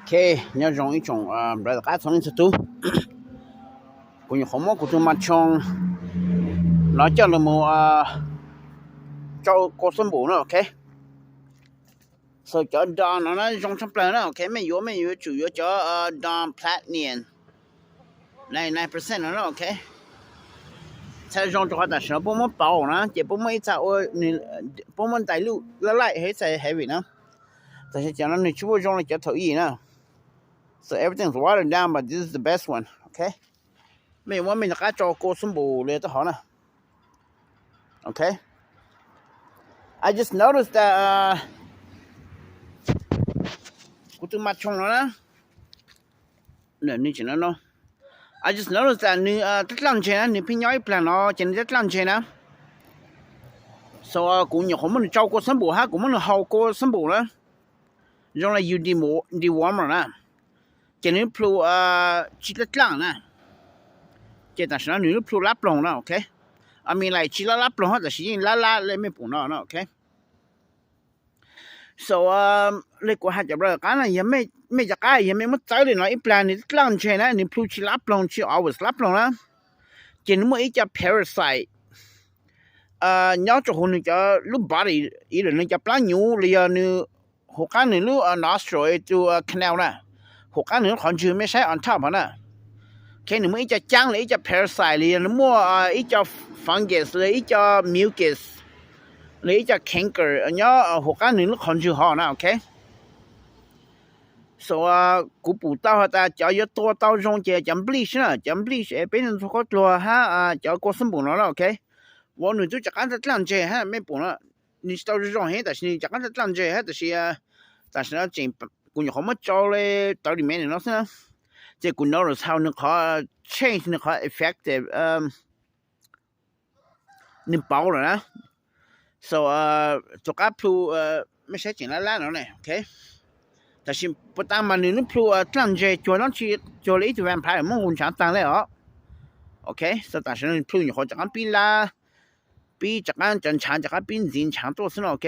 Ok, nyob zoo ib tsoom brother qab txhua leej txhua tus. Kuv nyuam qhuav muab kuv tus mas tshoo no coj los mus tsau kua xab npum na, ok. So cov do no na zoo tshaj plaws na, ok, mej yuav mej yuav tsum yuav cov do platinum ninety nine percent no na, ok. Txhaj zoo rau qhov tam sim no puab muab pauv na ces puab muab ib txha, puab muab ntais luj laj laim ib txha heavy na. Tam sim cov no nws tsis muaj zoo li cov thaum ub na. So everything is watered down, but this is the best one, ok. Mej yuav muab mej rov qab tsau kua xab npum li rau hauv na, ok. I just noticed that kuv tus mas tshoo no na, I just noticed that nws tab dlaj ntseg na, nws pheej nyob ib plag no ces nws tab dlaj ntseg na. So kuv nyuam qhuav muab nws tsau kua xab npum hab kuv muab nws hau kua xab npum na, zoo li yus dewormer na, ces nws lub plhu tsis dlaj dlaj na. Ces tam sim no nws lub plhu lab ploog na, ok. I mean like tsis lab lab ploog hab, tam sim yeej lab lab li mej pum no na, ok. So li kuv has cov brother qab na, mej cov qab yog mej muab txawb li no ib plag nws dlaj ntseg na, nws plhu tsis lab ploog, tsis always lab ploog na, ces nws muaj ib co parasite nyob rau huv nws cov lub body, ib lwm nws cov plab nyuv los yog nws huv qab nws lub nostril tus canal na, huv qab nws lub qhov ntswg mej saib on top na. Ok, nws muaj ib co caab li ib co parasite los yog nws muaj ib co fungus los ib co mucus los ib co canker nyob huv qab nws lub qhov ntswg hov na, ok. So kuv pum tau has tas cov yuav tua tau zoo ces cov bleach na, cov bleach es peb ntxuag khaub dluag hab cov kua xab npum no na, ok. Ua nws twb rov qab dlaj dlaj ntseg hab mej pum no, nws tsis tau zoo zoo heev tab sis nws rov qab dlaj dlaj ntseg hab, tab sis tam sim no tseem, kuv nyuam qhuav muab tsau li thirty minutes no xwb na, ces kuv notice hau nws qhov change, nws qhov effective, nws pauv lawm na. So tus qab plhu mej saib tseem lab lab no ne, ok. Tab sis puas tas mas nws lub plhu dlaj ntseg cuag nub tsi, cuag li ib tug vampire muab nqus ntshav taag li os. Ok, so tam sim no nws plhu nyuam qhuav rov qab pib lab, pib rov qab cov ntshav rov qab pib ntxiv ntshav tuaj xwb no, ok.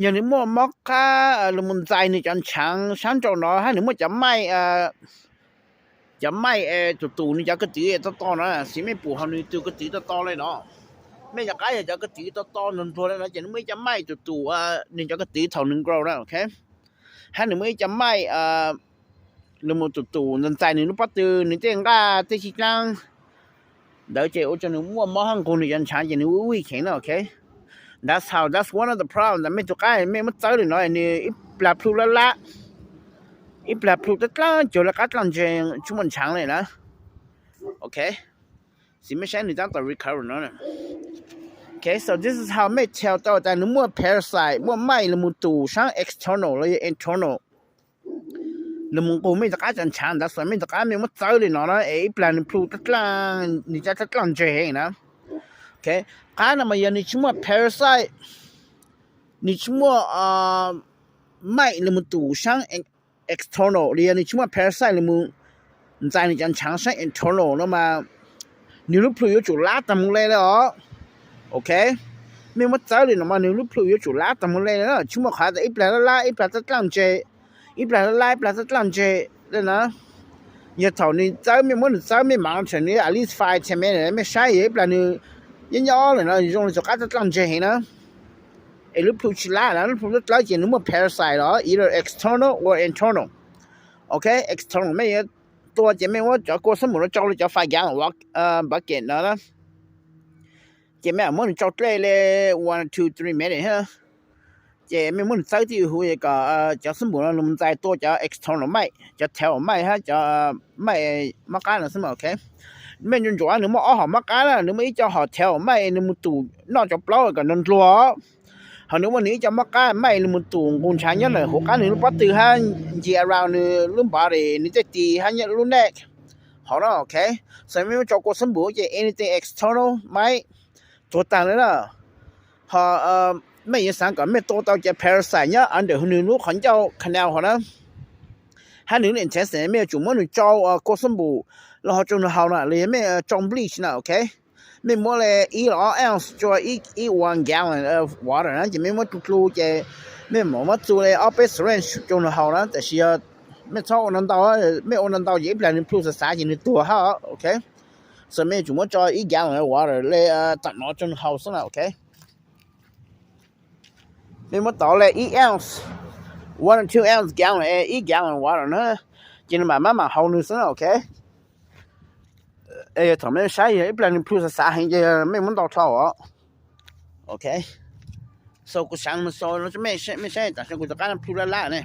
Yog nws muaj mob qab los mus ntxais nws cov ntshav sab nraud no hab nws muaj cov maij, cov maij tus tus nws cov ko tw to to no, xij mej pum hauv nws tus ko tw to to li no. Mej cov qab yog cov ko tw to to ntsuag ntsuag li no ces nws muaj ib co maij tus tus nws cov ko tw thaum nws grow na, ok. Hab nws muaj ib co maij los mus tus tus ntxais ntxais nws lub pob tw, nws tej nqaj tej tsi dlaab ntawd ces ua rau nws muaj mob hab nqug nws cov ntshav ces nws weak heev na, ok. That's how, that's one of the problem. Mej tus qab mej muab txawb li no nws ib plag plhu lab lab, ib plag plhu dlaj dlaj cuag li qab dlaj ntseg tsis muaj ntshav li na. Ok, xij mej saib nws tab tom recover no. Ok, so this is how mej tell tau tas nws muaj parasite, muaj maij los mus tus saab external los yog internal los mus nqug mej tus qab cov ntshav ntawd. So mej tus qab mej muab txawb li no na es ib plag nws plhu dlaj dlaj, nws cov dlaj dlaj ntseg na. Ok, qab no mas yog nws tsis muaj parasite, nws tsis muaj maij los mus tus saab external los yog nws tsis muaj parasite los mus ntxais nws cov ntshav saab internal no mas nws lub plhu yuav tsum lab taag mus le li os. Ok, mej muab txawb li no mas nws lub plhu yuav tsum lab taag mus le li na, tsis muaj qhov tas ib plag lab lab ib plag dlaj dlaj ntseg, ib plag lab lab ib plag dlaj dlaj ntseg li na. Yog thaum nws txawb mej muab nws txawb mej monitor nws at least five ten minutes mej saib yog ib plag nws nyob nyob li no zoo li tus qab dlaj dlaj ntseg heev na, es lub plhu tsis lab na, lub plhu dlawb dlawb ces nws muaj parasite los either external or internal. Ok, external mej yuav tua ces mej muab cov kua xab npum no tsau li cov five gallon bucket no na, ces mej muab nws tsau dlej li one, two, three minutes, ces mej muab nws txawb twj ywm huv kom cov xab npum no los ntxais tua cov external maij, cov tail maij hab cov maij mob qab no xwb mas, ok. Mej ntsuam ntsuam nws muaj ob hom mob qab na, nws muaj ib co hom tail maij nws mus tus noj cov plaub kom ntsuag ntsuag, ho nws muaj nws ib co mob qab maij nws mus tus nqus ntshav nyob ntawm huv qab nws lub pob tw hab nce around nws lub body, nws tej tis hab nyob lub neck hov na, ok. So mej muab tsau kua xab npum ces anything external maij tuag taag li na. Ho mej yuav xaav kom mej tua tau cov parasite nyob under nws lub qhov ncauj canal hov na, hab nws lub intestine, mej yuav tsum muab nws tsau kua xab npum los ho tsau nws haus na, los yog mej tsau bleach na, ok. Mej muab li ib los ob ounce tsua ib one gallon of water na, ces mej muab dlu dlu ces mej mam muab txug li ob peb syringe tsau nws haus na. Tab sis yog Mej txhob ua no ntau, mej ua no ntau ces ib plag nws plhu xav xav ces nws tuag hab, ok. So mej yuav tsum muab tso ib gallon water le tam no rau nws haus xwb na, ok. Mej muab tov le ib ounce, one or two ounce gallon, ib gallon water na, ces nws mam maj mam haus nws xwb na, ok. Thaum mej saib yog ib plag nws plhu xav xav heev ces mej muab ntau dhau os. Ok. So kuv xaav mus xaus no rau mej saib, tam sim no kuv rov qab plhu laj laj ne.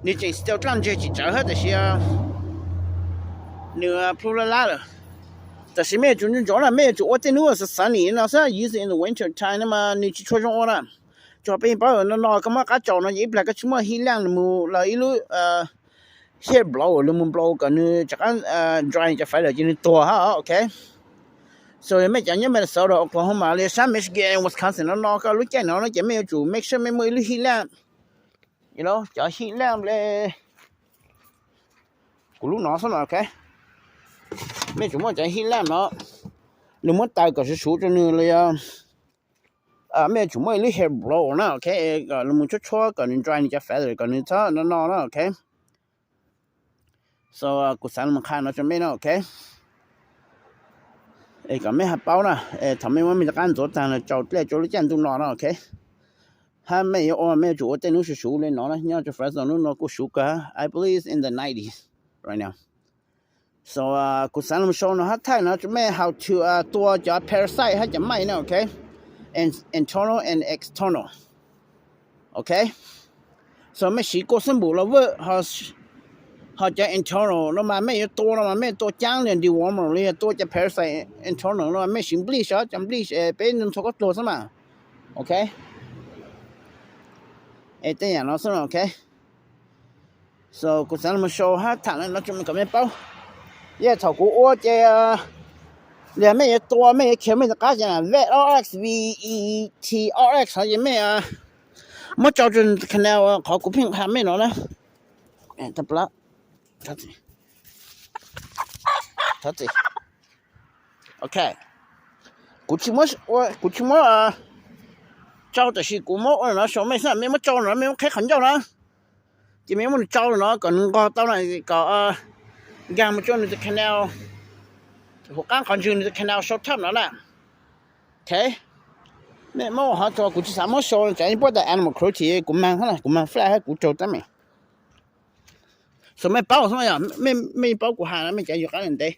Nws tseem still dlaj ntseg tsis tsawv hab, tam sim nws plhu laj laj lawm. Tam sim mej yuav tsum ntsoov na, mej yuav tsum ua tej hnub xav xav nim no xwb, usually in the winter time no mas nws tsis tshua zoo ua na. Tsuas peb paub no no koj muab qab tsaus no ces ib plag koj tsis muaj heat lamp mus los ib lub heat blower los mus blow kom nws rov qab dry cov feather ces nws tuag hab, ok. So mej cov nyob Minnesota, Oklahoma, li sab Michigan, Wisconsin no no koj lub caij no no ces mej yuav tsum make sure mej muaj ib lub heat lamp, cov heat lamp le kuv lub no xwb no, ok. Mej yuav tsum muaj cov heat lamp no, nws muab taws kom suv suv rau nws los yog mej yuav tsum muaj ib lub heat blower na, ok, kom nws mus tshuab tshuab kom nws dry nws cov feather kom nws txhob no no na, ok. So kuv xav los qha no rau mej no, ok. Es kom mej ho paub na, thaum mej muab mej rov qab ntxuav tag no tsaus dlej rau lub caij ntuj no no, ok. Hab mej yuav ua mej yuav tsum ua tej hnub suv suv li no na, nyob rau Fresno hnub no kuj suv kawg, I believe in the nineties right now. So kuv xav los show no hab thaij no rau mej how to tua cov parasite hab cov mites na, ok. Internal and external, ok. So mej siv kua xab npum los vwj, ho cov internal no mas mej yuav tua no mas mej tua caab li dewormer li yog tua cov parasite internal no mas mej siv bleach, cov bleach peb ntxhua khaub dluag xwb mas, ok. Es tej yam no xwb, ok. So kuv xav los show hab tham no kom mej paub. Yog thaum kuv ua ces, yog mej yuav tua mej yuav khiav mej rov qab ces vet rx, V E T rx no ces mej muab tsau rau canal qhov kuv pheej qha mej no na. Ok, kuv tsis muab tsau, tab sis kuv muab ua no show mej xwb, mej muab tsau no mej muab qheb qhov ncauj na, ces mej muab nws tsau no kom nws nqog tau na, kom nkag mus rua nws tus canal, huv qaab qhov ntswg nws tus canal sab thawj no na. Ok, mej muab ua hov tso, kuv tsis xav muab show tsam puab tas animal cruelty, kuv maag, kuv maag flag hab kuv raug tab meem. So mej paub xwb, mej paub kuv has no mej cov yuav qab ntev.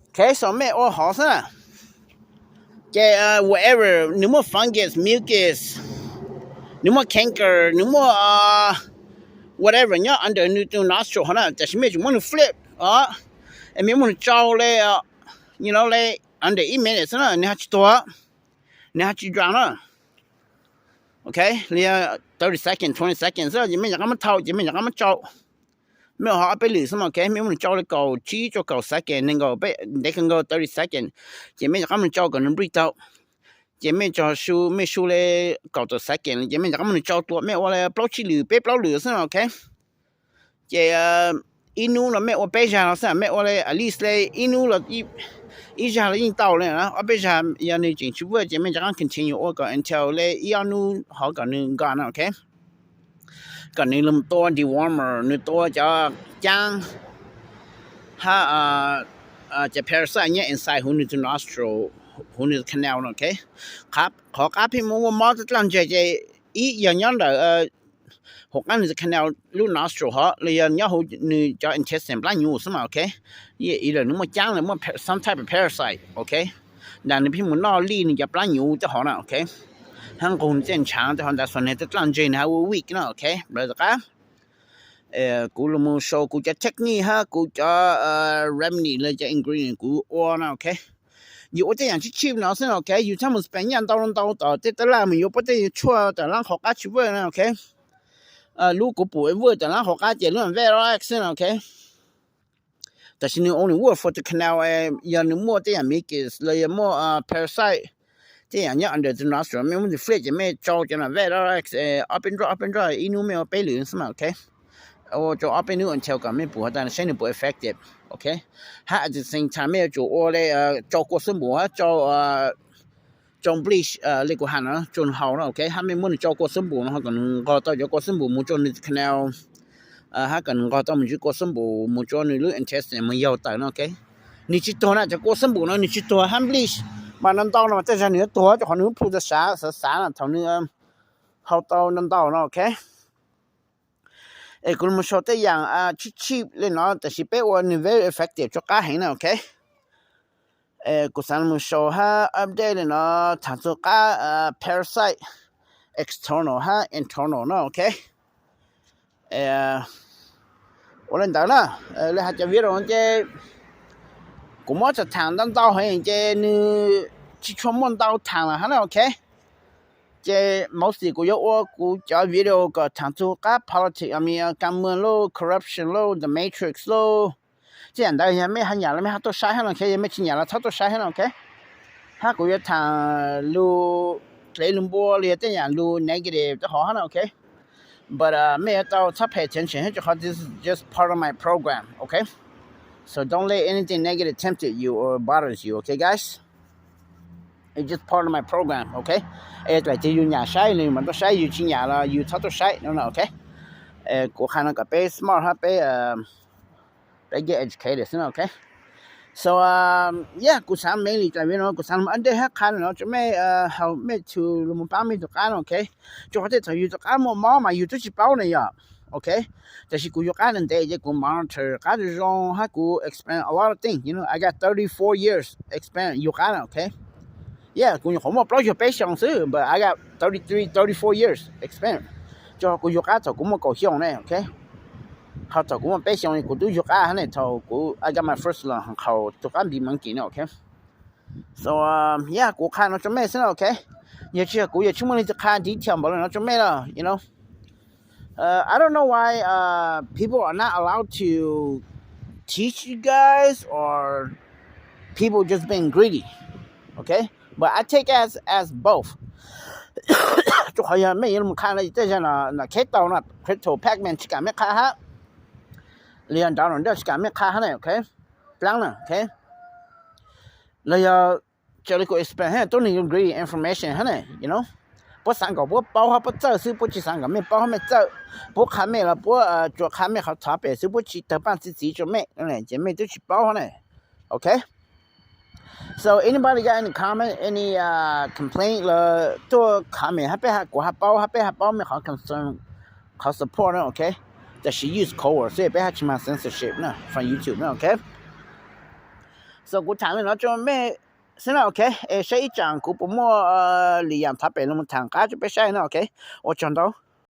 Ok, so mej ua hov xwb na, ces whatever nws muaj fungus, mucus, nws muaj canker, nws muaj whatever nyob under nws tus nostril hov na, tab sis mej tsum muab nws flip os, es mej muab nws tsau le, you know, le under ib minute xwb na, nws ho tsis tuag, nws ho tsis drown na. Ok, li thirty second, twenty second xwb ces mej rov qab muab thau ces mej rov qab muab tsau. Mej ua hov ob peb lwm xwb mas, ok, mej muab nws tsau li kaum tsib rau kaum second, ntev kawg nkaus thirty second, ces mej rov qab muab nws tsau kom nws breathe tau. Ces mej tso su, mej su li kaum tawm second ces mej rov qab muab nws tsau dlua, mej ua li plaub tsib lwm peb plaub lwm xwb mas, ok. Ces ib hnub no mej ua peb zag no xwb, mej ua li at least li ib hnub los ib zag los yeej tau li, ob peb zag yog nws tseem tsis work ces mej rov qab continue ua kom until li ib ob hnub hov kom nws gone no, ok. Kom nws los tua dewormer, nws tua cov caab hab cov parasite nyob inside huv nws tus nostril, huv nws tus canal no, ok. Qhov qab pheej muaj mob tej dlaab ntseg ces ib yog nyob ntawm huv qaab nws tus canal lub nostril hov los yog nyob huv nws cov intestine plab nyuv xwb mas, ok. Ib yam li nws muaj caab los muaj some type of parasite, ok, nws pheej mus noj lij nws cov plab nyuv tej hov na, ok, hab nqug nws tej ntshaav tej hov ntawd, so nws tej dlaab ntseg nws ho ua weak na, ok. Nplawg tom qab kuv los show kuv cov technique hab kuv cov remedy los cov ingredient kuv ua na, ok. Yus ua tej yaam cheap cheap no xwb na, ok, yus txhob mus spend nyaj ntau ntau tom tej taj laj mus yuav puab tej tshuaj tom laab qhov qab tsis work na, ok. Lub kuv pum work tom laab qhov qab ces lub vet xwb na, ok. Tab sis nws only work for the canal, yog nws muaj tej yaam mucus los yog muaj parasite tej yaam nyob under the nostril, mej muab nws flip ces mej tsau cov no vet ob peb nruab ob peb nruab, ib hnub mej ua peb lwm xwb mas, ok. Ua rau ob peb hnub until kom mej pum has tas saib nws puas effective, ok. Hab at the same time mej yuav tsum ua li tsau kua xub npum hab tsau tso bleach li kuv has no rau nws haus no, ok, hab mej muab nws tso kua xab npum no, ho kom nws nqog tau cov kua xab npum mus rau nws canal, hab kom nws nqog tau me ntsis kua xab npum mus rau nws lub intestine mus yaug tawm no, ok. Nws tsis tuag na, cov kua xab npum no nws tsis tuag, hab bleach mas ntau ntau no mas tej zag nws yuav tuag, rau qhov nws lub plhu xav xav xav na thaum nws haus tau ntau ntau no, ok. Es kuv mus sau tej yaam cheap cheap li no, tab sis peb ua nws very effective rua qab heev na, ok. Kuv xaav mus sau hab update li no, thaam txug qab parasite external hab internal no, ok. Ua le ntawd na, le has cov video ces kuv muab thaam ntau ntau heev ces nws tsis tshua muaj ntau thaam lawm hab na, ok. Ces mostly kuv yuav ua kuv cov video kom thaam txug qab politics, I mean, kaam muag lauj, corruption lauj, the matrix lauj. Tej yaam ntawd yog mej ho nyam los mej ho tuaj saib hab no, ok, yog mej tsis nyam los txhob tuaj saib hab no, ok. Hab kuv yuav thaam lug dlev lug npua los yog tej yaam lug negative rau hov hab no, ok. But mej yuav tau txhob pay attention hab, rau qhov this is just part of my program, ok. So don't let anything negative tempt you or bothers you, ok guys. It's just part of my program, ok. Es txawm tias yus nyam saib los yus mam tuaj saib, yus tsis nyam los yus txhob tuaj saib no, ok. Kuv qha no kom peb smart hab peb, peb get educated xwb no, ok. So yeah, kuv xaav mainly txais video no kuv xaav mus update hab qha no rau mej, hab mej txhua lug mus paab mej tus qab no, ok. Rau qhov tej thaum yus tus qab muaj mob mas yus twb tsis paub ne yom, ok. Tab sis kuv yug qab ntev ntev ces kuv monitor qab zoo zoo hab kuv experience a lot of things, you know, I got thirty four years experience yug qab na, ok. Yeah, kuv nyuam qhuav muaj plaub caug peb xyoos xwb, but I got thirty three, thirty four years experience. Rau qhov kuv yug qab thaum kuv muaj kaum xyoo ne, ok. Ho thaum kuv muaj peb xyoos kuv twb yug qab hab ne, thaum kuv I got my first lung, qhaus tus qab npis monkey no, ok. So yeah, kuv qha no rau mej xwb na, ok. Yog tsis yog kuv yuav tsis muaj leej twg qha detail npaum li no rau mej lawm, you know. I don't know why people are not allowed to teach you guys or people just being greedy, ok. But I take as as both. Rau qhov yog mej yuav mus qha no tej zag no, no kheb tau no, Crypto Pac-Man tsis kam mej qha hab, los yog Donald Trump tsis kam mej qha hab ne, ok. Plaab na, ok. Los yog raws li kuv explain hab, tub neeg greedy information hab ne, you know. Puab xaav kom puab paub hab puab txawj xwb, puab tsis xaav kom mej paub hab mej txawj. Puab qha mej los puab tsuas qha mej qhov topic xwb, puab tsis tawg paaj txi txiv rau mej, ces mej twb tsis paub hab ne, ok. So anybody got any comment, any complaint los tuaj comment hab peb, kuv hab paub, hab peb hab paub mej qhov concern, qhov support na, ok. Tab sis use code word xwb, peb hab tsis mag censorship na from YouTube na, ok. So kuv thaam li no rau mej xwb na, ok. Es saib ib tsam kuv puas muaj lwm yaam topic los mus thaam qab rau peb saib na, ok. Ua tsaug ntau.